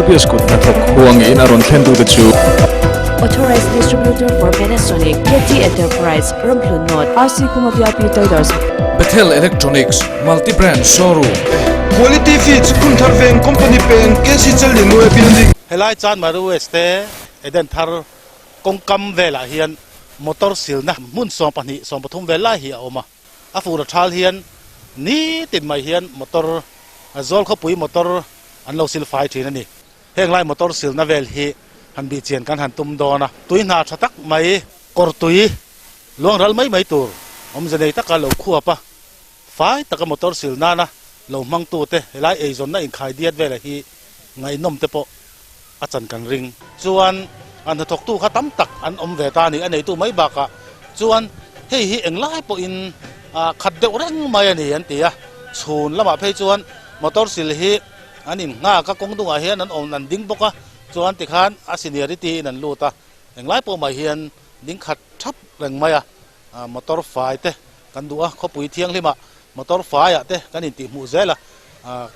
RBS kut hnathawk huangin a rawn thlen tute chu. Authorized Distributor for Panasonic, KT Enterprise, Ramhlun North, RC Khuma VIP Traders. Bethel Electronics, Multi Brand Showroom. Quality Feeds, Khunthar Veng Company peng, KC Challianue Building. Helai Chanmari West te Eden thar kawngkam velah hian motor silna hmun 12, 13 vel lai hi a awm a. A fur a thal hian nitin mai hian motor zawl khawpui motor an lo sil fai thin a ni. Heng lai motor silna vel hi han bih chian kan han tum dawn a, tui hna tha tak mai kawr tui luang ral mai mai tur awmze nei taka lo khuap a, fai taka motor sil nana lo hmangtute helai eizawnna inkhai diat vela hi ngaihnawm te pawh a chan kan ring. Chuan a hnathawktu kha tam tak an awm ve ta a ni, a neitu mai bakah chuan hei hi englai pawhin khat deuh reng mai a ni an ti a, chhun lamah phei chuan motor sil hi an innghak a, kawng dungah hian an awm an ding bawk a, chuan tikhan a seniority in an lut a, englai pawh mai hian ding khat thap reng mai a, motor fai te kan duh a, khawpui thianghlimah motor faiah te kan intihhmuh zel a,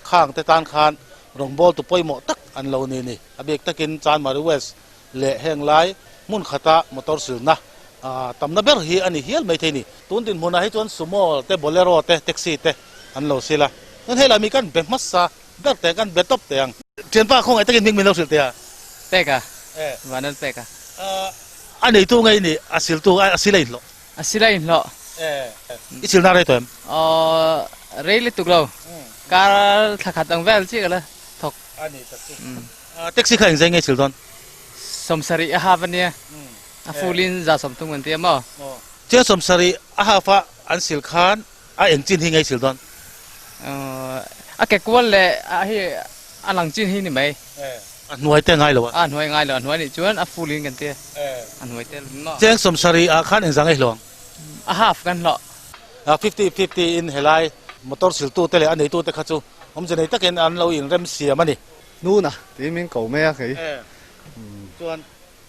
khang te tan khan rawngbawltu pawimawh tak an lo ni ni. A bik takin Chanmari West leh heng lai hmun khata motor silna tamna ber hi a ni hial maithei ni. Tun dinhmunah hi chuan Sumo te, Bolero te, Taxi te an lo sil a. Chuan hei lah mi kan be hmasa ber teh kan be tawp teh ang. Thianpa khawngaih takin hming min lo hrilh teh a. Peka, Vanal Peka. A neitu ngei ni, a siltu a sil a inhlawh. A sil a inhlawh. I silna rei tawh em? Aw, rei lutuk lo. Kar thla khat ang vel chiah ka la thawk. A ni tak chu. Taxi kha engzai nge sil dawn? 70 a half a nia. A full in 130 an ti a maw? Chiang 70 a half a an sil khan a eng chin hi nge sil dawn? A ke kual leh a hi a lang chin hi ni mai. A hnuai te ngai lo a? A hnuai ngai lo. A hnuai nih chuan a full in kan ti a. A hnuai te maw? Cheng 70 ah khan engzah nge hlawh ang? A half kan hlawh. 50, 50 in helai motor siltu te leh a neitu te kha chu awmze nei takin an lo inrem siam a ni. Nuna tiin min ko mai a kei. Chuan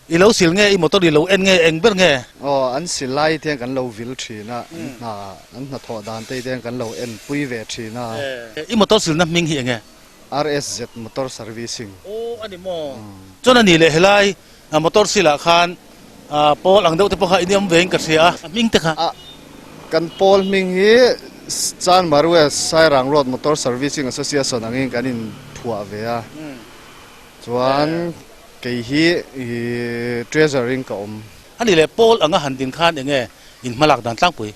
i lo sil nge i motor i lo en nge eng ber nge? Aw an sil lai te hian kan lo vil thin a, an hna an hnathawh dan te hian kan lo en pui ve thin a. I motor silna hming hi eng nge? RSZ Motor Servicing. Aw a ni maw? Chuan a nih leh helai motor silah khan pawl ang deuh te pawh kha in awm ve in ka hria a, a hming te kha? A, kan pawl hming hi Chanmar West Sairang Road Motor Servicing Association angin kan in phuah ve a, chuan kei hi Treasurer in ka awm. A nih leh pawl anga han din khan enge in hmalak dan tlangpui?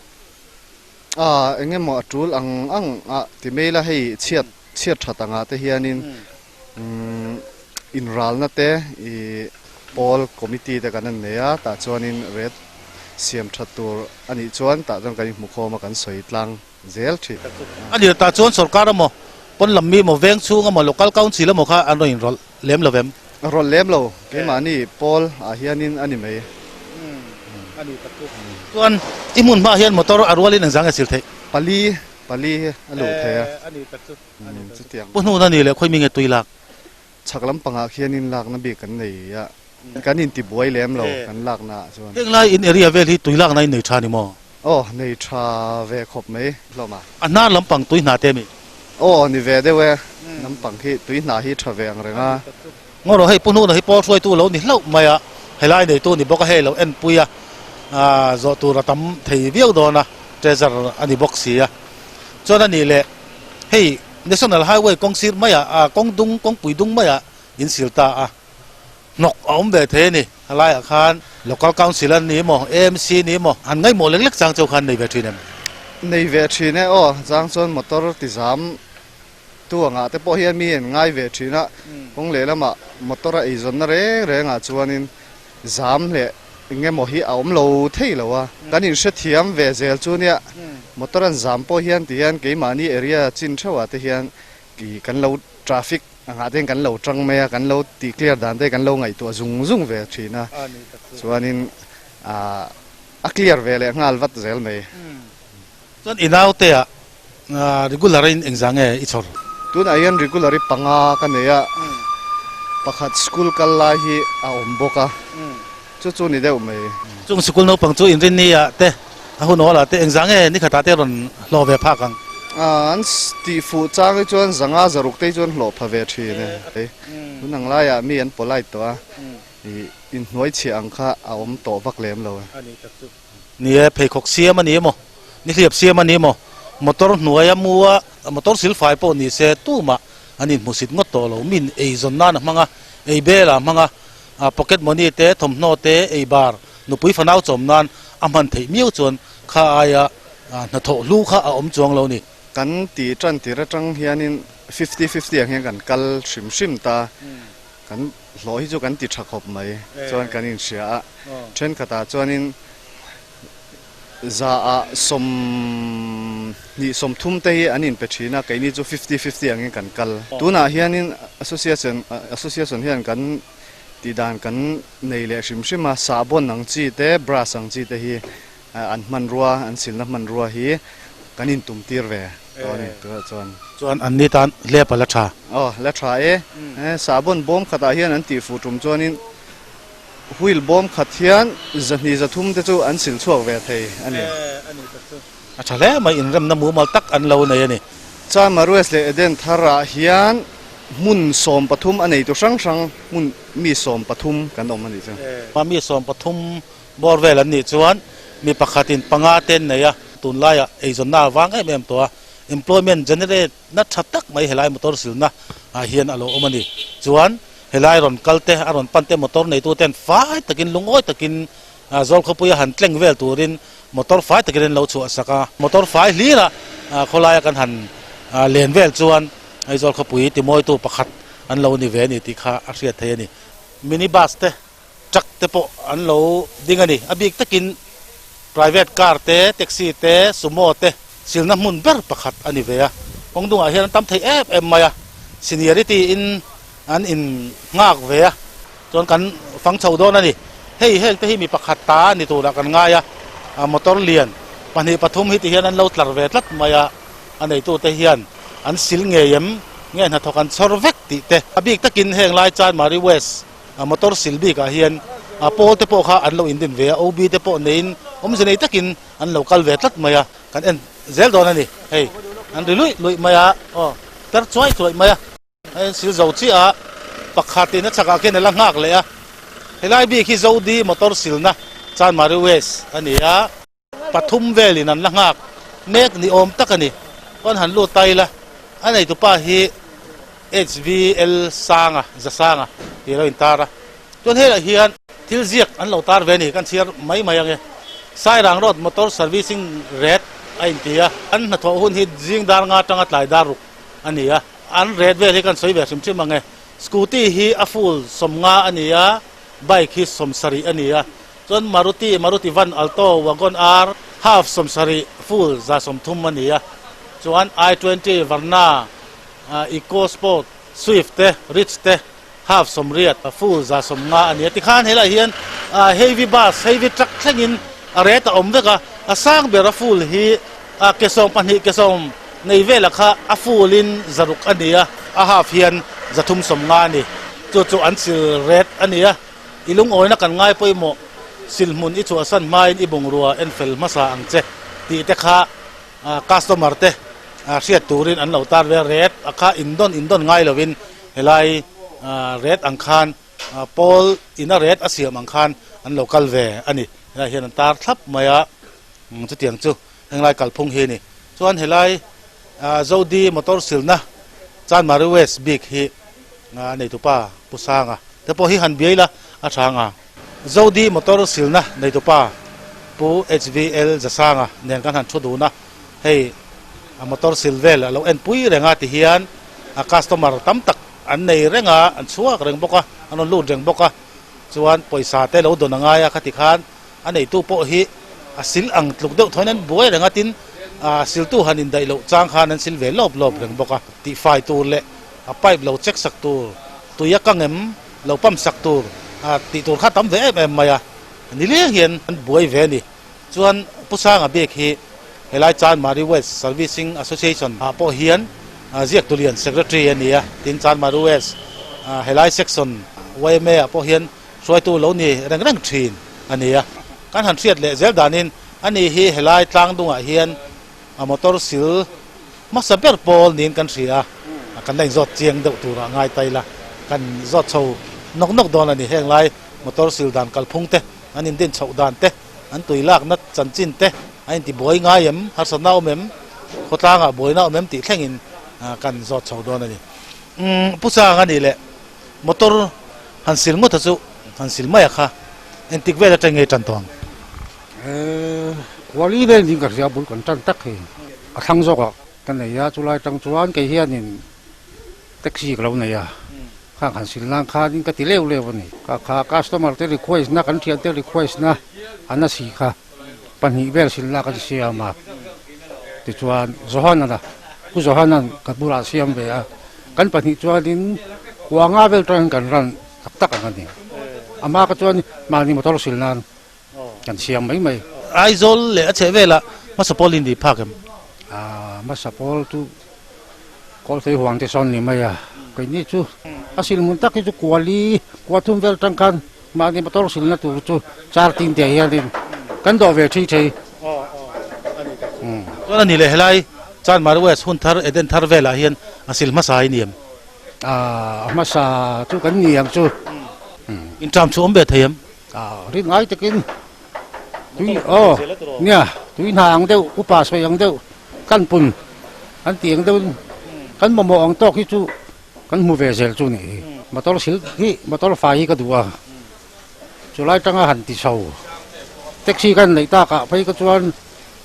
A, eng emaw a tul ang ang a ti mai la, hei chhiat chhiat that angah te hianin inralna te i pawl committee te kan an nei a, tah chuanin ret siam that tur a nih chuan tah chuan kan inhmukhawm a kan sawi tlang zel thin. A nih tah chuan sorkar emaw pawn lam mi emaw veng chhung emaw local council emaw kha an rawn inrawlh lem lo vem? Rawlh lem lo, keimahni pawl ah hianin a ni mai. A ni tak chu. Chuan i hmun hmaah hian motor a rualin engzah nge sil theih? Pali, pali hi a luh thei a. A ni tak chu. Chutiang. Pu hnuna ni leh khawimi nge tui lak? Chhak lampangah khianin lakna bik kan nei a, kan intibuai lem lo kan lakna ah chuan. Heng lai in area vel hi tui lakna in nei tha ni maw? Aw, nei tha ve khawp mai hlawm a. A hnar lampang tui hna te mi? Aw, ni ve deuh e, lampang hi tui hna hi tha ve ang reng a. Ngaw rawh hei Pu Hnuna hi pawl hruaitu lo ni hlauh mai a, helai neitu ni bawk a, hei lo enpui a, zawh tur a tam thei viau dawn a, treasure a ni bawk si a. Chuan a nih leh hei National Highway kawng sir maiah ah kawng dung kawngpui dung maiah in sil ta a, hnawk a awm ve thei a ni. Helaiah khan Local Council a ni maw, AMC ni maw, han ngaihmawh lek lek chang cheu khan nei ve thin em? Nei ve thin e aw, chang chuan motor ti zam tu angah te pawh hian mi an ngai ve thin a, kawng lehlamah motor a eizawnna reng rengah chuanin zam leh Eng emaw hi a awm lo thei lo a, kan inhrethiam ve zel chu nia, motor an zam pawh hian ti hian keimahni area chin theuhah te hian ki kan lo traffic angah te hian kan lo tang mai a, kan lo tih clear dan te kan lo ngaihtuah zung zung ve thin a, chuanin a clear ve leh nghal vat zel mai. Chuan i naute ah regular in engzah nge i chhawr? Tunah hian regular i panga ka nei a, pakhat school kal lai hi a awm bawk a, chu chu ni deuh mai. Chung sikul naupang chu inrinni ah te a hun awl ah te engzah nge nikhatah te rawn hlawh ve phak ang? An tih fuh chang hi chuan zanga zaruk te hi chuan hlawh pha ve thin e. Tun ang laiah mi an polite tawh a, ih inhnuai chhiah ang kha a awm tawh vak lem lo. Ni e, pheikhawk siam a ni emaw, nihliap siam a ni emaw, motor hnuaia mua motor silfai pawh ni se tumah an inhmusit ngawt tawh lo. Min eizawn nan a hmang a, ei bel a hmang a, pocket money te, thawmhnaw te, ei bar, nupui fanau chawm nan a hman theih miau chuan kha aia hnathawh hlu kha a awm chuang lo ni. Kan tih tan tir atang hianin fifty fifty ang hian kan kal hrim hrim ta, kan hlawh hi chu kan ti tha khawp mai chuan kan inhria a, thenkhatah chuanin zaah 20 30 te hi an inpe thin a, keini chu fifty fifty angin kan kal. Tunah hianin association association hian kan tih dan kan nei leh hrim hrim a, sahbawn ang chi te, brush ang chi te hi An hmanrua, an silna hmanrua hi kan intum tir ve tawh a ni tunah chuan. Chuan an ni tan hlep a la tha. Aw, la tha e. Sahbawn bawm khatah hian an tihfuh tum chuanin wheel bawm khat hian 200 300 te chu an sil chhuak ve thei a ni. A tha hle mai, inremna mumal tak an lo nei a ni. Chamarues leh Eden tharah hian hmun 13 a neitu hrang hrang hmun mi 13 kan awm a nih chu. Mi 13 Bawr vel an nih chuan mi pakhatin panga te an nei a, tunlaiah eizawnna a vang em em tawh a, employment generate na tha tak mai helai motor silna ah hian a lo awm a ni. Chuan helai rawn kal te, a rawn pan te motor neitu ten fai takin lungawi takin Zawlkhawpuia han tleng vel turin motor fai takin an lo chhuah sak a, motor fai hlira khawlaia kan han len vel chuan Aizawl khawpui timawitu pakhat an lo ni ve a ni tih kha a hriat theih a ni. Mini bus te Truck te pawh an lo ding a ni. A bik takin private car te, taxi te, sumo te silna hmun ber pakhat a ni ve a. Kawng dungah hian an tam thei em em mai a, seniority in an in nghak ve a, chuan kan fang chho dawn a ni. Hei heng te hi mi pakhat ta ni turah kan ngai a, motor lian pahnih pathum hi ti hian an lo tlar ve tlat mai a, a neitute hian an sil ngei em nge hnathawk an chhawr vek tih te. A bik takin heng lai Chanmari West A motor sil bikah hian a pawl te pawh kha an lo indin ve a, OB te pawh neiin awmze nei takin an lo kal ve tlat mai a, kan en zel dawn a ni. Hei an ri luih luih mai a, aw ter chuai chuai mai a, a en sil zo chiah a, pakhatin a chhakah khian a la nghak leh a, helai bik hi Zodi motor silna Chanmari West a ni a. Pathum velin an la nghak mek ni awm tak a ni. Pawn han lut ta ila, a neitupa hi HVL Sanga, Zasanga tih a lo intar a. Chuan helaiah hian thil ziak an lo tar ve a ni, kan chhiar mai mai ange. Sairang Road Motor Servicing Rate a inti a, an hnathawh hun hi zing dar nga atanga tlai dar ruk a ni a. An rate vel hi kan sawi ve hrim hrim ange. Scooty hi a full 50 a ni a, bike hi 70 a ni a. Chuan Maruti, Maruti Van, Alto, Wagon R, half 70, full 130 a ni a. Chuan I 20, Verna, Eco Sport, Swift te, Ritz te half 80, full 150 a ni a. Tikhan helaiah hian heavy bus, heavy truck thlengin a rate a awm vek a. A sang ber a full hi ke 12, ke sawm nei velah kha a full in 600 a ni a, a half hian 350 a ni. Chu chu an sil rate a ni a. I lungawina kan ngai pawimawh, silhmun i chhuahsan hmain i bungrua en fel hmasa ang che tih te kha customer te hriat turin an lo tar ve a, rate a kha indawn indawn ngai lovin helai rate ang khan pawl ina rate a siam ang khan an lo kal ve a ni. Helai hian an tar thlap mai a, chutiang chu henglai kalphung hi a ni. Chuan helai Zodi motor silna Chanmari West bik hi a neitupa Pu Sanga te pawh hi han biai la a tha ang a. Zodi motor silna neitupa Pu HVL Zasanga nen kan han thu dun a, hei a motor sil vel a lo en pui reng a ti hian a customer tam tak an nei reng a, an chhuak reng bawk a, an rawn lut reng bawk a, chuan pawisa te lo dawn a ngai a khati khan a neitu pawh hi a sil ang tluk deuh thawiin an buai reng a, tin siltu han indaih loh chang khan an sil ve lawp lawp reng bawk a, tihfai tur leh a pipe lo check sak tur, tui a kang em lo pump sak tur tih tur kha tam ve em em mai a, ni liang hian an buai ve a ni. Chuan Pu Sanga bik hi helai Chanmari West Servicing Association ah pawh hian ziaktulian Secretary a ni a, tin Chanmari West helai Section yma ah pawh hian hruaitu lo ni reng reng thin a ni a. Kan han hriat leh zel danin ani hi helai tlang dungah hian a motor sil hmasa ber pawl niin kan hria a, kan la inzawt chiang deuh turah ngai ta ila. Kan zawt chho nawk nawk dawn a ni. Heng lai motor sil dan kalphung te, an indin chhoh dan te, an tui lakna chanchin te a intibuai ngai em, harsatna a awm em, khawtlangah buaina a awm em tih thlengin kan zawt chho dawn a ni. Umm Pu Chang a nih leh motor han sil ngawt a chu han sil mai a kha engtik vel atang nge tan tawh ang? Eee Kuali vel ding ka hria bul kan tan tak hi a thlang zawk a ka nei a chulai tang chuan kei hianin Taxi ka lo nei a, khang han sil nan khanin ka ti leu leu a ni. Ka kha customer te request na, kan thian te request na an a si kha pahnih vel sil na kan siam a. Tichuan Johan-a Pu Johan-a'n ka bulah a siam ve a, kan pahnih chuanin kua nga vel tangin kan run tak tak ang a ni. Amah ka chuan mahni motor sil nan kan siam mai mai. Aizawl leh a chheh velah hmasa pawl in ni phak em? Aaa hmasa pawl chu Kawlthei huang te sawn ni mai a, keini chu a silhmun tak hi chu kuali kua thum vel tang khan mahni motor silna tur chu char tin te hianin kan dawh ve thi thei. Chuan a ni leh helai Chanmari West hun thar Eden thar velah hian a sil hmasa i ni em? A hmasa chu kan ni ang chu. Inṭam chu awm ve thei em? Rin ngai takin tui aw nia tui hna ang deuh upa sawi ang deuh kan pun an tih ang deuhin kan mamawh ang tawk hi chu kan hmu ve zel chu nih hi motor sil hi motor fai hi ka duh a chulai tanga han ti chho taxi kan neih takah phei ka chuan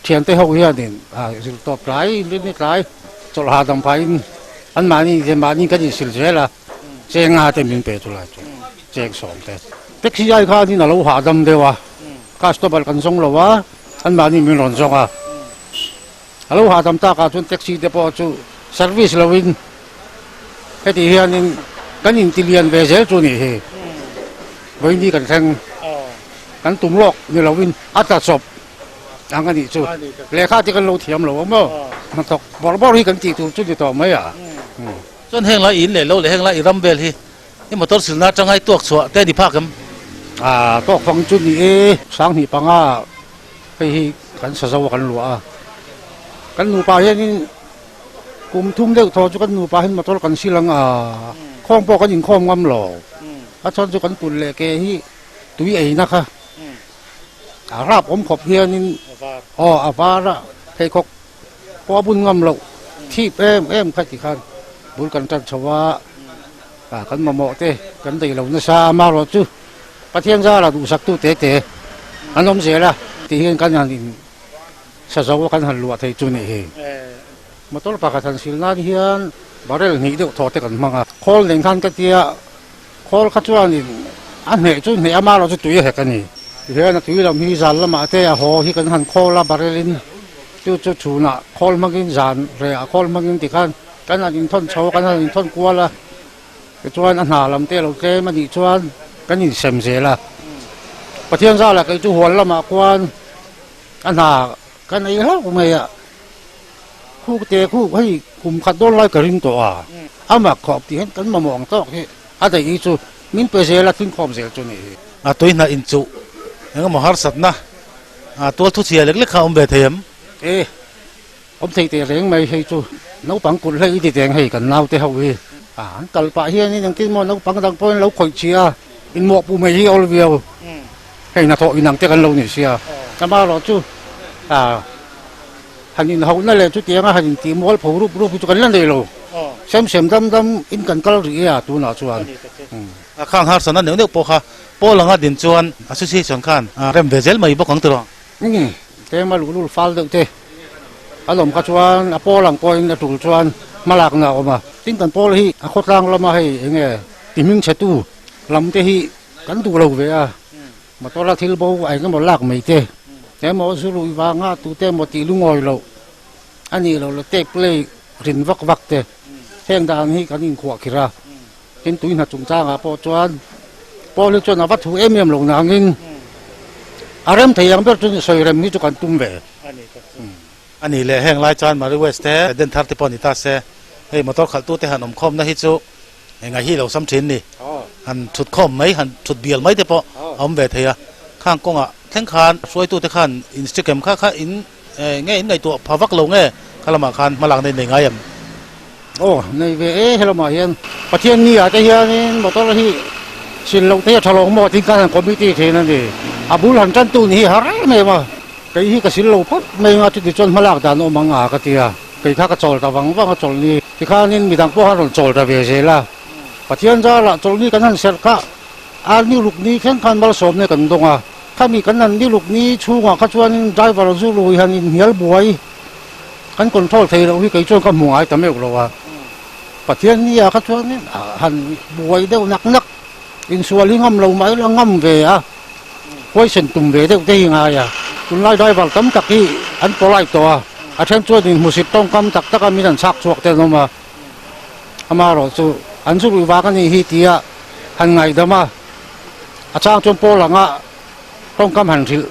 thiante ho hianin zir tawp tlai rin tlai chawlh hahdam phaiin anmahni mahni kan insil zel a. Cheng nga te min pe chu lai chu cheng sawm te. Taxi ai khanin a lo hahdam deuh a, customer kan zawng lo a, anmahni min rawn zawng a. A lo hahdam takah chuan taxi te pawh chu service loin heti hianin kan intilian ve zel chu nih hi. Vawiini kan thleng kan tum lawk ni loin a tla chawp ang a nih chu. Lehkha te kan lo thiam lo ang maw? Hnathawk bawrh bawrh hi kan tih tur chu ni tawh mai a. Chuan heng lai in leh lo leh heng lai i ram vel hi i motor silna atanga i tuak chhuah te a ni phak em? Aa tuak fang chu ni e, Sanghnih panga hei hi kan sa zo a kan luah a, kan nupa hianin kum thum deuh thaw chu kan nupa hian motor kan sil ang a, khawm pawh kan inkhawm ngam lo, a chhan chu kan kut leh ke hi tui eina kha a rap awm khawp hianin aw a var a pheikhawk Pawh a bun ngam loh thip em em kha ti khan bul kan tan chho a, kan mamawh te kan daih lo nasa a, amaherawh chu Pathian zara duhsaktu te te an awm zel a tih hian kan han in sa zo a kan han luah thei chu nih hi. Motor pakhat han sil nan hian barrel hnih deuh thaw te kan hmang a, khawl nen khan ka tia khawl kha chuanin a hneh chu hneh amaherawh chu tui a hek a ni. Tihian a tui lam hi zan lamah te a haw hi kan han khawl a barrel in. Chu chu chhunah khawl hmangin zan rehah khawl hmangin tikhan kan han inthawn chho a, kan han inthawn kual a, tichuan a hna lam te a lo tlem a nih chuan kan insem zel a. Pathian zalah kei chu hual lamah khuan a hna ka nei hlauh mai a, khuk te khuk hei kum khat dawn lai ka ring tawh a, a mak khawp tih hian kan mamawh ang tawk hi a daih hi chu min pe zel a, thingkhawm zel chu a nih hi. A tui hnah inchuh engemaw harsatna A tual thu chhia lek lek kha a awm ve thei em? E, awm thei teh reng mai hei chu naupang kulh hlei i ti teng hei kan naute ho hi. A, an kal pah hianin engtin maw naupang dang pawhin lo khawih chhia a, inmawhpuh mai hi a awl viau. Hei hnathawh inang te kan lo ni sia. Amaherawh chu a, han inhauhna leh chutianga han intih mual pho rup rup hi chu kan la nei lo. Sem sem dam dam in kan kal rih e a tunah chuan. A khang harsatna neuh neuh pawh kha Paul anga din chuan association khan a rem ve zel mai bawk ang tiraw? Umm, tlema luhlul fal deuh te a lawm kha chuan a pawl ang pawhin a tul chuan hmalakna a awm a. Tin kan pawl hi a khawtlang lama hei eng nge ti hming chhetu lam te hi kan duh lo ve a, motor a thil bo a eng emaw lak mai te, emaw zu lui vanga tute emaw tih lungawi loh a nih loh leh tape play rin vak vak te heng dan hi kan inkhuah khirh a. Tin tui hna chungchangah pawh chuan Paul hi chuan a va thu em em lo nangin a rem thei ang ber chu sawi rem hi chu kan tum ve. A nih leh heng lai chuan Murray West te den thar te pawh ni ta se, hei motor khalhtu te han awm khawmna hi chu enga hi lo sam thin ni. Han thut khawm mai, han thut bial mai te pawh a awm ve thei a. Khang kawngah thleng khan hruaitu te khan Instagram kha kha in nge in ngaihtuah pha vak lo nge kha lamah khan hmalakna in nei ngai em? Aw, nei ve e helamah hian Pathian ni ah te hianin motor hi sil loh te hi a tha lo maw tin khan han committee thin a ni. A bul han tan tu ni hi har em em a, kei hi ka sil lo phawt mai anga chuti chuan hmalak dan awm ang a ka ti a, kei kha ka chawl ta vang vang a chawlhni tikhanin midang pawh han rawn chawl ta ve zel a. Pathian zarah chawlhni kan han serh kha a ni ruk ni thleng khan malsawmna kan dawng a, khami kan han ni ruk ni chhungah kha chuanin driver zu lui han inhnial buai kan control thei loh hi kei chuan ka hmu ngai ta meuh lo a, Pathian nia kha chuanin han buai deuh nak nak insual hi ngam lo mah ila ngam ve a, huaisen tum ve deuh te hi ngai a, tunlai driver tam tak hi an polite tawh a, a then chuan inhmusit tawngkam tak tak a min han chhak chhuak te an awm a. Amaherawh chu an zu rih vang a nih hi tia han ngaihdam a, a chang chuan Paul anga tawngkam han hrilh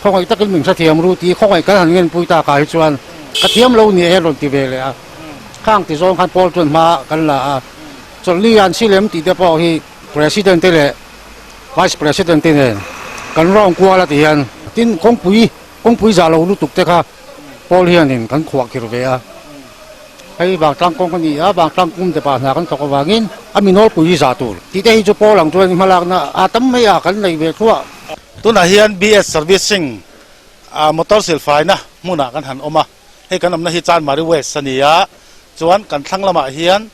khawngaih takin min hrethiam ru tih khawngaih kan han ngenpui tak ah hi chuan ka thiam lo ni e rawn ti ve leh a. Khang ti zawng khan Paul chuan hma kan la a, chawlhni an silem tih te pawh hi President te leh Vice President te nen kan rawng kual a ti hian tin kawngpui kawngpui zah lo lutuk te kha Paul hianin kan khuah khir ve a. Hei vangtlang kawng a ni a, vangtlang kum te pa hna kan thawk avangin a mi nawlpui hi zah tur tih te hi chu pawl ang chuan hmalakna a tam mai a kan nei ve thuah. Tunah hian BS Servicing a motor silfaina hmunah kan han awm a, hei kan awmna hi Chanmari West a ni a, chuan kan thlang lamah hian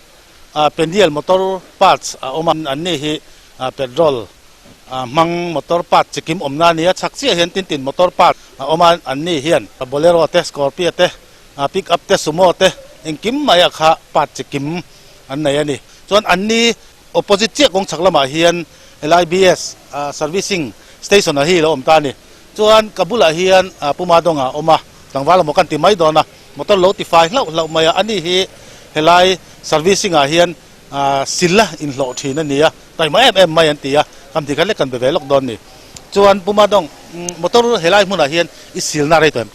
Peniel motor parts a awm a, anni hi petrol hmang motor part chikim awmna a ni a, chhak chiah hian tin tin motor part a awm a, anni hian Bolero te Scorpio te Pick up te sumo te engkim mai ah kha part chi kim an nei a ni. Chuan anni opposite chiah kawng chhak lamah hian LIBS servicing station ah hi lo awm ta a ni. Chuan ka bulah hian Pu Madonga a awm a, tlangval emaw kan ti mai dawn a, motor lo ti fai hlauh hlauh mai a, ani hi helai servicing ah hian sil a inhlawh thin a ni a, taima em em mai an ti a, kam ti khat lek kan be ve lawk dawn a ni. Chuan Pu Madong, motor helai hmunah hian i silna rei tawh em?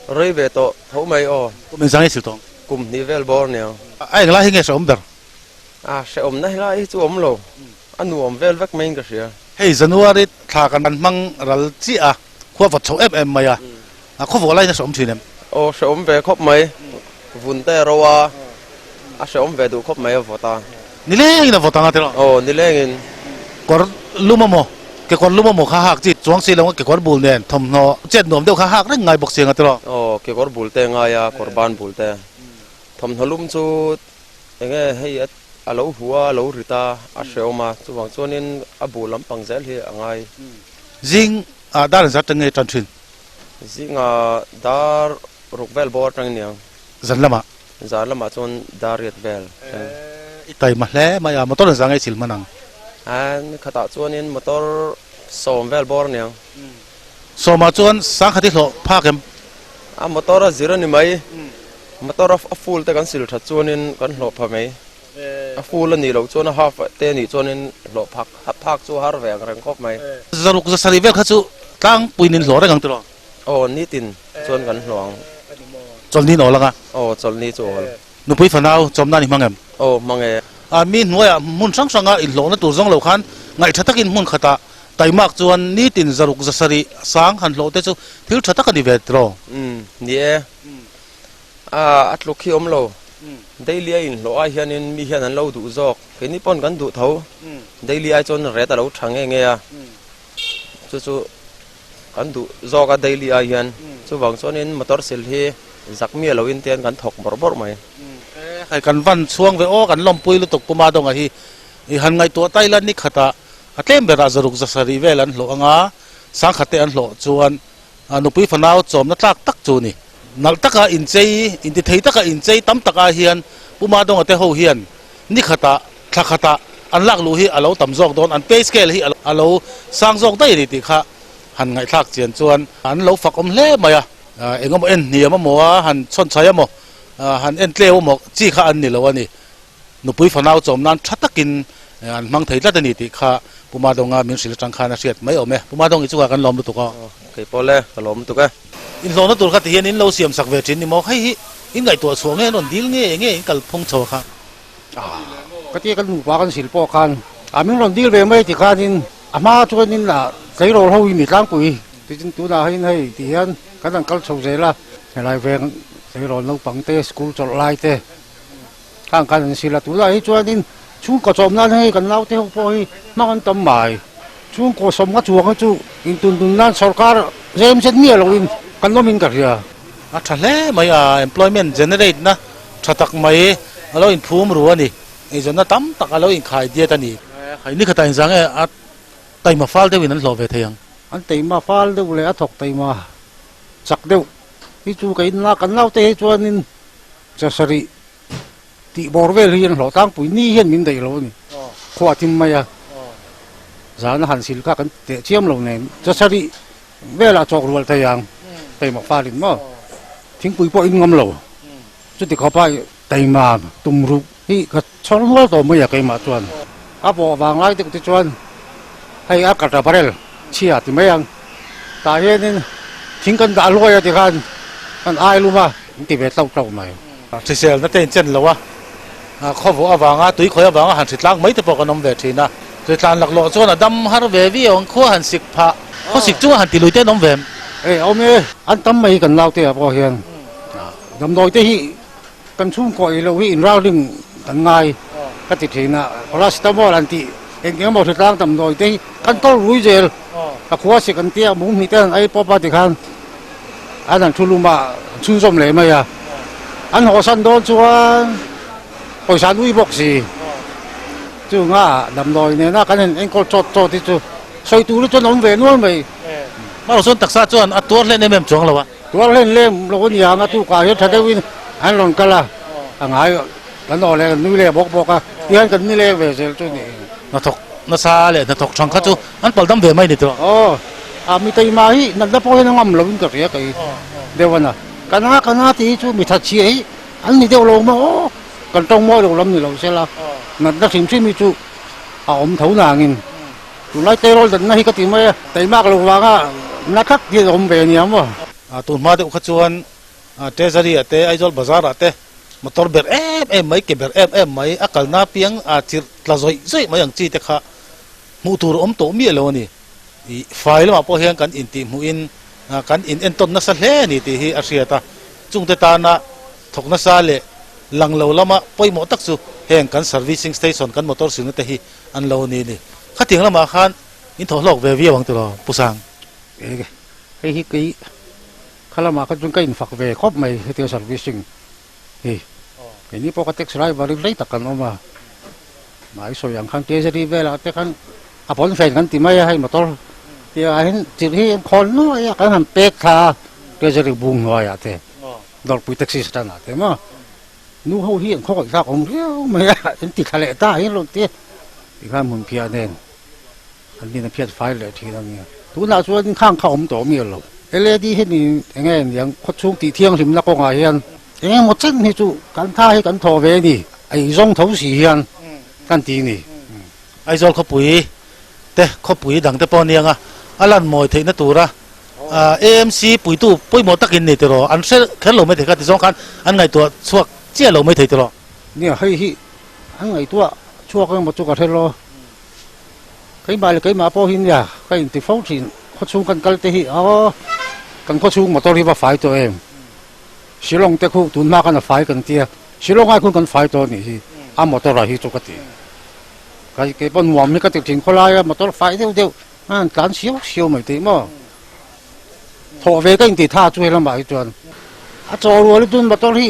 Rei ve tawh tho mai aw. Kum engzang nge sil tawh? Kum hnih vel bawr nia. A englai hi nge hrehawm ber? A hrehawmna helai hi chu awm lo. A nuam vel vek maiin ka hria. Hei January thla kan hmang ral chiah a, khua vawt chho em em mai a. A khaw vawh laiin a hrehawm thin em? Aw hrehawm ve khawp mai. Vun te a ro a, a hrehawm ve duh khawp mai a vawt a. Nilengin a vawt ang a tiraw? Aw nilengin. Kawr lum amaw, kekawr lum amaw kha hak chi chuang si lo kekawr bul nen thawmhnaw chet nuam deuh kha hak reng ngai bawk si ang a tiraw? Aw kekawr bul te ngai a, kawr ban bul te. Thawmhnaw lum chu enge hei a lo hu a, a lo rit a, a hrehawm a, chuvang chuanin a bul lampang zel hi a ngai. Zing ah dar engzat tang nge tan thin? Zing ah dar ruk vel bawr atang aniang. Zan lamah? Zan lamah chuan dar riat vel thleng. I taima hle mai a, motor engzah nge i chil hman ang? A ni khatah chuanin motor sawm vel bawr aniang. Sawmah chuan sangkhat i hlawh phak em? A motor a zir a ni mai. Motor a full te kan sil that chuanin kan hlawh pha mai. A full a nih loh chuan a half te a nih chuanin hlawh phak phak chu a har ve ang reng khawp mai. Zaruk zasarih vel kha chu tlangpuiin in hlawh reng ang tiraw? Aw, nitin chuan kan hlawh ang. Chawlhni in awl ang a? Aw, chawlhni chu awl. Nupui fanau chawmna an i hmang em? Aw, hmang e. A, mi hnuaiah hmun hrang hranga inhlawhna tur zawng lo khan ngaih tha takin hmun khatah taimak chuan nitin zaruk zasarih sang han hlawh te chu thil tha tak a ni ve tiraw? Umm, ni e. A, a tluk hi awm lo. Daily a inhlawh ai hianin mi hian an lo duh zawk. Keini pawn kan duh tho. Daily ai chuan ret a lo tha nge nge a. Chu chu Kan duh zawk a daily ah hian chuvang chuanin motor sil hi zak miah loin te hian kan thawk bawrh bawrh mai. Hei kan van chhuang ve aw kan lawmpui lutuk Pu Madonga hi i han ngaihtuah ta ila ni khatah a tlem berah zaruk zasarih vel an hlawh anga sangkhat te an hlawh chuan nupui fanau chawmna tlak tak chu ni. Nalh taka inchei intithei taka inchei tam takah hian Pu Madonga te ho hian ni khatah thla khatah an lak luh hi a lo tam zawk dawn, an pay scale hi a lo sang zawk daih a ni tih kha han ngaihthlak chian chuan an lo fak awm hle mai a, eng emaw en hniam emaw a han chhawn chhai emaw han en tleu emaw chi kha an ni lo a ni. Nupui fanau chawm nan tha takin an hmang thei tlat a ni tih kha Pu Madonga min hrilh atang khan a hriat mai awm e. Pu Madong i chungah kan lawm lutuk aw. Kei pawh le, ka lawm lutuk e. Inhlawhna tur kha tihian in lo siam sak ve thin ni maw? Hei hi in ngaihtuah chhuah nge an rawn dil nge nge in kalphung chho kha? Ka tia kan nupa kan sil pawh khan a min rawn dil ve mai ti khanin a hma chuanin a tleirawl ho hi mi tlangpui tichin tunah hian hei ti hian kan han kal chho zel a, helai veng tleirawl naupang te school chawlh lai te. Khang khan an sil a, tunah hi chuanin chhungkaw chawm nan hei kan naute ho pawh hi hmang an tam mai. Chhungkaw sawmnga chuang hi chu intundun nan sorkar zem zet miah loin kan awmin ka hria. A tha hle mai a, employment generate na tha tak mai a lo inphum ru a ni. Eizawnna tam tak a lo inkhai diat a ni. Khai ni khatah inzang e a taima fal deuhin an hlawh ve thei ang. An taima fal deuh leh a thawk taima chak deuh hi chu ka inla kan naute hi chuanin chasarih tih bawr vel hi an hlawh tlangpui ni hian min daih lo a ni. Khua thim mai a, zana han sil kha kan teh chiam lo nen chasarih velah chawk rual thei ang taima falin maw thingpui pawh in ngam lo chuti khawpa taima tum ruk hi ka chhawr nual tawh mai a keimah chuan a pawh vang lai deuh te chuan hei a kata barrel chhia ti mai ang tah hianin thing kan dah luai a tikhan kan ai lum a an ti ve tlo tlo mai. Hriselna te in chen lo a, khawvawh avanga tui khawi avanga han hritlang mai te pawh kan awm ve thin a, hritlan laklawh chuan a dam har ve viau ang khua han sik phah, khaw sik chunga han ti lui te an awm ve em? E awm e, an tam mai kan naute ah pawh hian damdawi te hi kan chhungkaw ei loh hi inralring kan ngai ka ti thin a, paracetamol an tih eng eng emaw hritlang damdawi te hi kan tawlh rui zel, a khua sik an tia mum hnih te an ei pawp a tikhan an han thu lum a chhunzawm leh mai a, an hawsan dawn chuan pawisa an ui bawk si, chunga damdawi nena kan han enkawl chawt chawt hi chu sawi tur hi chuan a awm ve nual mai. Hmaraw chuan taksa chuan a tuar hlen em em chuang lo a. Tuar hlen lem lo a ni ang a, tukah hian tha deuhin an rawn kal a, a ngai kan aw leh kan nui leh bawk bawk a, tihian kan ni leng ve zel chu a ni. Hnathawk nasa leh hnathawk thang kha chu an pal dam ve mai ni tawh. Aw, a mi taima hi natna pawh hian a ngam loin ka hria kei deuh a na. Ka na ka na tih hi chu mi that chhia hi an ni deuh lo maw aw, kan tawng mawi lo lam ni lo sela, natna hrim hrim hi chu a awm tho nangin. Tunlai tleirawl danna hi ka ti mai a, taimak lo vanga na thak hi a awm ve ania maw? Tun hma deuh kha chuan Treasury ah te, Aizawl Bazar ah te motor ber em em mai, ke ber em em mai, a kalna apiang a chirh tla zawih zawih mai ang chi te kha hmuh tur a awm tawh miah lo a ni. Ih, fai lamah pawh hian kan intih hmuhin kan in entawn nasa hle a ni tih hi a hriat a, chungte tana thawk nasa leh lang lo lama pawimawh tak chu heng kan servicing station, kan motor silna te hi An lo ni ni. Khatiang lamah khan in thawh hlawk ve viau ang tiraw Pu Sang? Enge hei hi kei kha lamah kha chuan ka infak ve khawp mai hetiang servicing hi. Keini pawh ka taxi driver in rei tak kan awm a, mahni sawi ang khan treasury velah te khan a pawn fen kan ti mai a hei motor tia ah hian chirh hi an khawn nuai a kan han pek thla a treasury bung hnuaiah te dawrpui taxi stand ah te maw. Nu ho hi an khawkaih thlak awm riau mai a, an ti thla leh ta hian rawn ti a, tikhan hmun phiah nen an nin a phiat fai leh thin a nia. Tunah chuan khang kha awm tawh miah lo. LAD hi ni eng nge niang khawchhung tih thianghlimna kawngah hian eng emaw chen hi chu kan tha hi kan thawh ve a ni, a inzawng tho si hian kan ti ni. Aizawl khawpui te khawpui dang te pawh aniang a, a lan mawi theihna tura AMC puitu pawimawh takin ni tiraw, an hre kher lo maithei kha ti zawng khan an ngaihtuah chhuak chiah lo maithei tiraw. Nia, hei hi an ngaihtuah chhuak emaw chu ka hre lo. Keimah leh keimah pawh hi nia ka inti fo thin, khawchhung kan kal te hi aw kan khawchhung motor hi va fai tawh em? Shillong te khu tun hma khan a fai kan tia, Shillong ai khun kan fai tawh anih hi a motor ah hi chu ka ti. Kei pawh nuam hi ka ti thin khawlai a motor fai deuh deuh a han tlan siau siau mai tih maw thawh ve ka inti tha chu helamah hi chuan a chaw rual hi chuan motor hi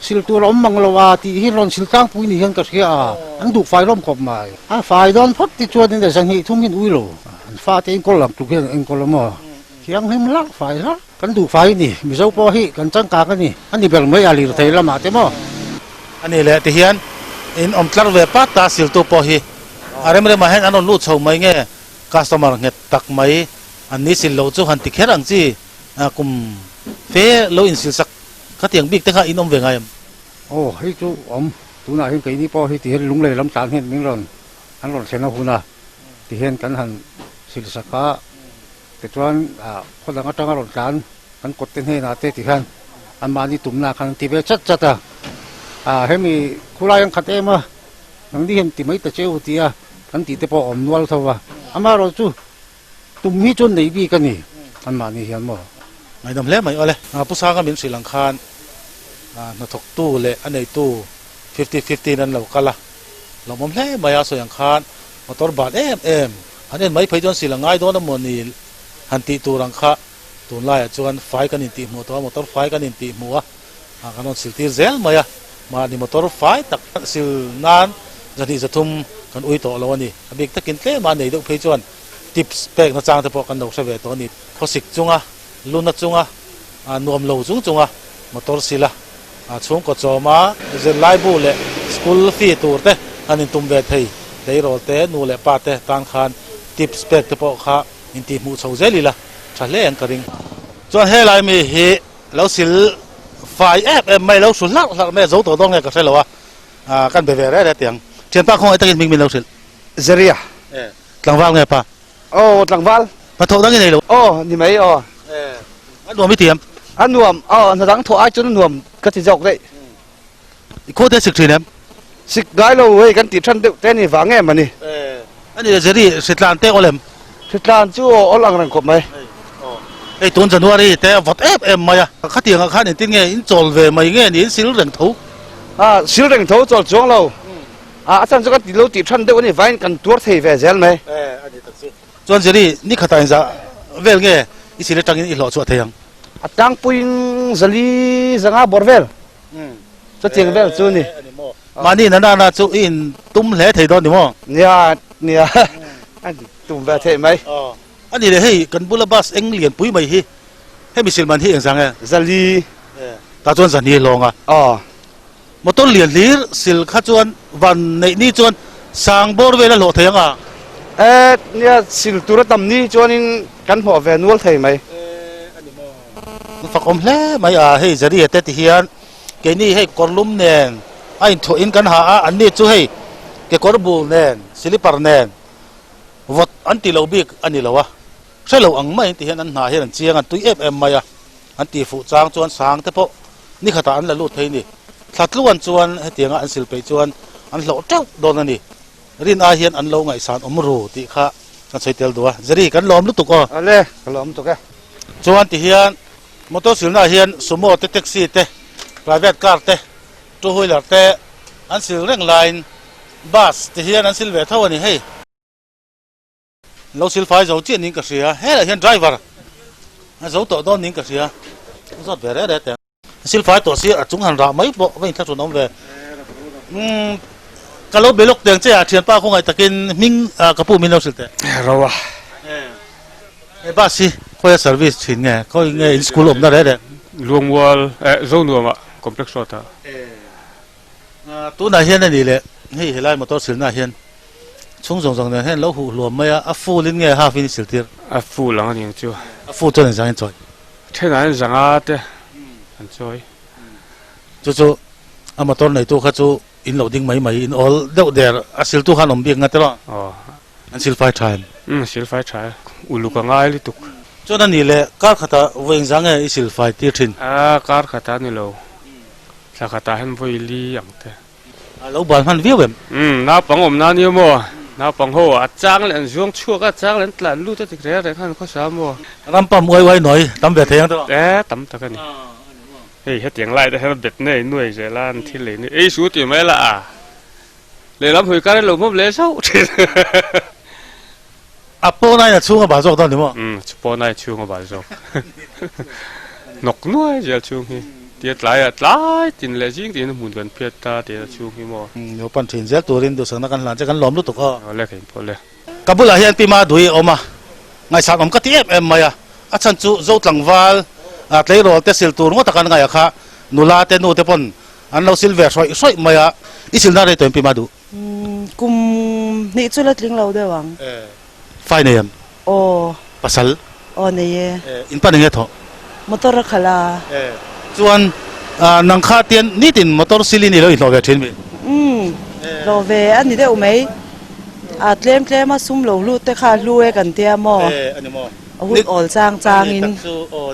sil tur a awm mang lo a tih hi rawn sil tlangpui ni hian ka hria a an duh fai hlawm khawp mai a fai dawn phawt ti chuan in zahnih thum hian ui lo an fate enkawl ang tluk hian an enkawl a maw thianghlim hlauh fai hlauh kan duh fai a ni Mizo pawh hi kan changkang a ni a ni ber mai a lirthei lamah te maw. A ni leh ti hian in awm tlar ve pat ta siltu pawh hi A rem remah hian an rawn lut chho mai nge customer nghet tak mai an ni sil loh chu han ti kher ang chi kum fe lo insil sak khatiang bik te kha in awm ve ngai em? Aw hei chu awm tunah hian keini pawh hi ti hian lunglei lam tlan hian min rawn an rawn thlen a hun a ti hian kan han sil sak a tichuan khaw dang atanga rawn tlan kan kawt te hnenah te ti hian anmahni tumna khan an ti ve chat chat a hemi khulai an khat em a. Nangni hian ti mai ta che u tia kan tih te pawh a awm nual tho va, amaherawh chu tum hi chuan nei bik a ni anmahni hian maw? Ngaihdam hle mai awle. Pu Sanga min hrilh ang khan hnathawktu leh a neitu 50 50 in an lo kal a, lawmawm hle mai a sawi ang khan motor bat em em han en mai phei chuan sil a ngai dawn emaw ni han tih tur ang kha tunlaiah chuan fai kan intih hmuh tawh a, motor fai kan intih hmuh a, kan rawn sil tir zel mai a, mahni motor fai tak sil nan zahnih zathum kan ui tawh lo a ni, a bik takin tlem a nei deuh phei chuan tips pek nachang te pawh kan lo hre ve tawh a ni, khawsik chunga luna chunga nuam lo chung chunga motor sil a. Chhungkaw chawma zirlaibu leh school fee tur te han intum ve thei. Tleirawl te, nu leh pa te tan khan tips pek te pawh kha intihhmuh chho zel ila tha hle ang ka ring. Chuan helai mi hi lo sil fai em em mai, lo hru hlarh hlarh mai a, zo tawh dawn nge ka hre lo a, kan be ve reh reh tih ang. Thianpa khawngaih takin hming min lo hrilh. Zeria. Tlangval nge pa? Aw tlangval. Hnathawh dang i nei lo. Aw ni mai aw. A nuam i ti em? A nuam aw hna dang thawh ai chuan a nuam ka ti zawk daih. I khaw te sik thin em? Sik ngai lo hei kan tih than deuh te ni vang em a ni. A ni le Jerry hritlan te awl em? Hritlan chu aw awl ang reng khawp mai. Hei tun January te a vawt em em mai a, khatiang ah khan engtin nge in chawl ve mai nge ni in sil reng tho? A sil reng tho chawl chuang lo. A chan chu kan ti lo tih than deuh a ni vaiin kan tuar thei ve zel mai. A ni tak chu. Chuan Jerry, ni khatah inzah vel nge i sil atangin i hlawh chhuah thei ang? A tlangpuiin zali zanga bawr vel chutiang vel chu ni. Mahni na nana chu i in tum hle thei dawn ni maw? Nia, nia, a tum ve theih mai. A ni le, hei kan bula bus eng lian pui mai hi, hemi silman hi engzah nge? Zali. Tah chuan zahni hlawng a. Aw. Motor lian hlir sil kha chuan van neih ni chuan sang bawr vel a hlawh thei ang a. E, nia sil tur a tam ni chuanin kan hlawh ve nual thei mai. E, a ni maw? An fakawm hle mai a, hei Zaria te ti hian keini hei kawrlum nen a inthuahin kan ha a, anni chu hei kekawr bul nen silipar nen vawt an ti lo bik a ni lo a, hre lo ang maiin ti hian an hna hian an chiang an tui em em mai a. An tih fuh chang chuan sang te pawh ni khatah an la lut thei ni. Thla tluan chuan hetianga an sil peih chuan an hlawh teuh dawn a ni. Rin ai hian an lo ngaihsan awm ru tih kha kan sawi tel duh a. Jerry, kan lawm lutuk aw. Awle, ka lawm lutuk e. Chuan ti hian motor silnaah hian sumo te, taxi te, private car te, two wheeler te an sil reng laiin bus ti hian an sil ve tho a ni hei. Lo silfai zo chiah niin ka hria, helaiah hian driver a zo tawh dawn niin ka hria, a zawt ve reh reh teh ang. Silfai tawh si a chung han rah mai pawh va inthlahrun awm ve. Umm ka lo be lawk teng che a, thianpa khawngaih takin hming ka pu min lo hrilh teh. Ro a. He bus hi khawi a service thin nge, khawi nge in school awmna reh reh? Luangmual eh Zonuamah complex road ah. Tunah hian a nih leh hei helai motor silnaah hian Chhung zawng zawng nen hian lo huh hluam mai a, a full in nge half in i siltir? A full ang a ni ang chu. A full chuan engzang in chawi? Thenah hian zanga te an chawi. Chu chu a motor neitu kha chu in lo ding mai mai in awl deuh der a siltu khan awm bik nga tiraw? Aw. An silfai tha em? Umm silfai tha e, uluk a ngai lutuk. Chuan a nih leh kar khatah vawi engzang nge i silfai tir thin? A kar khatah a ni lo, thla khatah hian vawi li ang te. A lo bal hman viau em? Umm, naupang awm na nia maw? Naupang ho a chang leh an zuang chhuak a, chang leh an tlan lut a ti reng reng khan khawsa maw? Ram pam uai uai nawi tam ve thei ang tawh. E, tam tak a ni. Hei hetiang lai te hian a bet nei nuai zel a, an thil ei ni. Ei su tih mai la a, lehlam hawi kar in lo hmawm leh zauh thin. A pawn aiin a chhung a bal zawk dawn ni maw? Umm, pawn aiin chhung a bal zawk. Hnawk nuai zel chhung hi. Tia tlaiah tlai tin leh zing tiin hmun kan phiat ta tia chhung hi maw? Umm, lo pan thin zel turin duhsakna kan hlan che kan lawm lutuk aw. Aw le ka inpawh le. Ka bulah hian Pi Madui a awm a, ngaihsan awm ka ti em em mai a. A chhan chu Zo tlangval tleirawl te sil tur ngawt a kan ngaih a kha nula te nu te pawn an lo sil ve hrawih hrawih mai a. I silna rei tawh in Pi Madu? Kum hnih chu la tling lo deuh ang. Fai nei em? Aw. Pasal? Aw nei e. In pa eng nge thawh? Motor a khalh a. Chuan nang kha tian nitin motor silin i lo inhlawh ve thin mi? Umm, hlawh ve a ni deuh mai. A tlem tlem a sum lo hlu te kha hlu e kan tia maw? E ani maw? A hun awl chang chang in.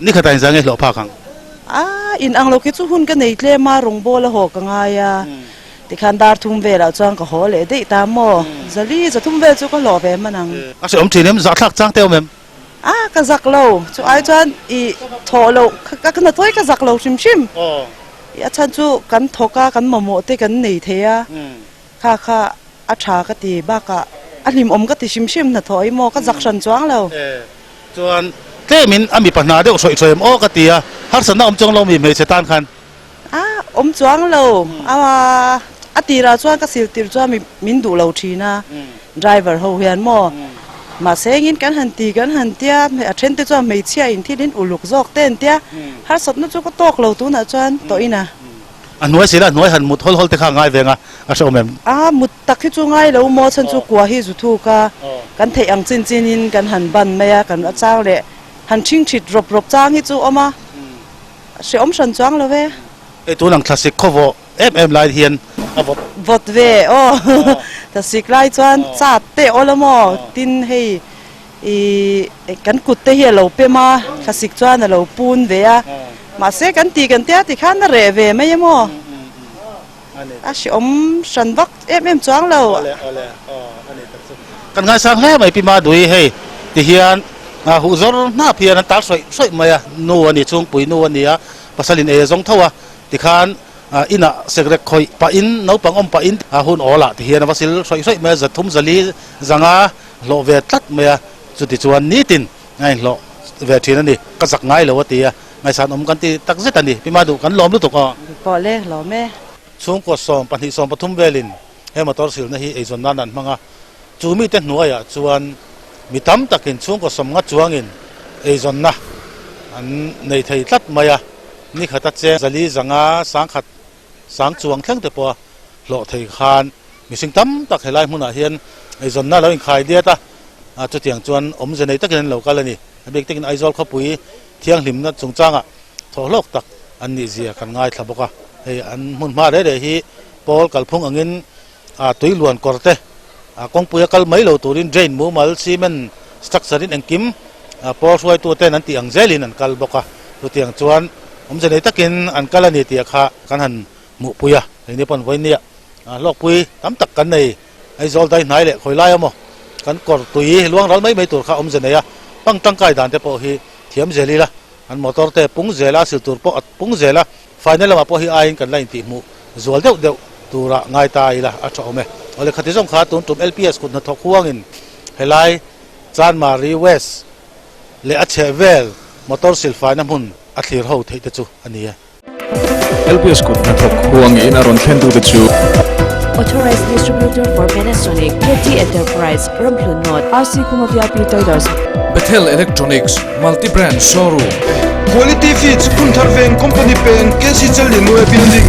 Ni khatah in zang e hlawh phak ang? A in ang lo khi chu hun ka nei tlem a, rawngbawl a haw ka ngai a. Tikhan dar thum velah chuan ka haw leh daih ta maw? Zali zathum vel chu ka hlawh ve hman ang. A hre awm thin em? Zahthlak chang te awm em? A, ka zak lo. Chu ai chuan i thawh loh, ka hna thawi ka zak lo hrim hrim. A chhan chu kan thawk a, kan mamawh te kan nei thei a, kha kha a tha ka ti bakah a hlimawm ka ti hrim hrim hnathawh hi maw ka zak hran chuang lo. Chuan tlemin a mipa hna deuh hrawih hrawih em aw ka ti a, harsatna awm chuang lo mi hmeichhe tan khan. A awm chuang lo, a a tirah chuan ka sil tir chuan min duh lo thin a, driver ho hian maw mahse engin kan han ti kan han tia a then te chuan hmeichhia in thil in uluk zawk te an tia, harsatna chu ka tawk lo tunah chuan tawh in a. A hnuai sila a hnuai han mut hawl hawl te kha a ngai veng a, a hrehawm em? A mut tak hi chu ngai lo maw chhan chu kua hi zu thuk a, kan theih ang chin chin in kan han ban mai a, kan a chang leh han thing thit rawp rawp chang hi chu awm a, hrehawm hran chuang lo e. Hei tun ang thlasik khaw vawh em em lai hian a vawt. Vawt ve aw, thlasik lai chuan chat te awl a maw tin hei I kan kut te hi a lo pem a, thlasik chuan a lo pun ve a, mahse kan ti kan tia ti khan a reh ve mai em aw? A hrehawm hran vak em em chuang lo. Kan ngaisang hle mai Pi Madui hei ti hian huh zawr hnap hian an tar sawi sawi mai a, nu a ni chhungpui nu a ni a, pasal in ei a zawng tho a, tikhan inah sekrek khawih pahin naupang awm pahin hun awl ah ti hian a va sil sawi sawi mai a, zathum zali zanga hlawh ve tlat mai a, chuti chuan nitin a inhlawh ve thin a ni, ka zak ngai lo a ti a, ngaihsan awm kan ti tak zet a ni, Pi Madu kan lawm lutuk aw. Pawh le, lawm e. Chhungkaw sawm pahnih sawm pathum velin he motor silna hi eizawn nan an hmang a, chu mite hnuaiah chuan mi tam takin chhungkaw sawm nga chuangin eizawnna an nei thei tlat mai a, ni khata cheng zali zanga sangkhat sang chuang thleng te pawha hlawh thei khan mihring tam tak helai hmunah hian eizawnna lo inkhai diat a, chutiang chuan awmze nei takin an lo kal a ni. A bik takin Aizawl khawpui thianghlimna chungchangah thawhhlawk tak an nih zia kan ngaithla bawk a, hei an hmun hma reh reh hi pawl kalphung angin tui luan kawr te kawngpuia kal mai lo turin drain mumal cement structure in engkim pawl hruaitu ten an tih ang zelin an kal bawk a, chutiang chuan awmze nei takin an kal a ni tih kha kan han hmuhpui a, engni pawn vawinia hlawkpui tam tak kan nei Aizawl dai hnai leh khawi lai a maw kan kawr tui luang ral mai mai tur kha awmze nei a, pang tangkai dan te pawh hi thiam zel ila, an motor te pung zel a, sil tur pawh a pung zel a, final lamah pawh hi aiin kan la intihhmuh zual deuh deuh tura ngai ta ila a tha awm e. Awle khati zawng kha tun tum LPS kut hnathawk huangin helai Chanmari West leh a chhehvel motor silfaina hmun a thlir ho theih te chu a ni e. LPS kut hnathawk huangin a rawn thlen tute chu. Authorized Distributor for Panasonic, KT Enterprise, Ramhlun North, RC Khuma VIP Traders. Bethel Electronics, Multi Brand Showroom. Quality Feeds, Phunthar Veng Company Peng, KC Challianue Building.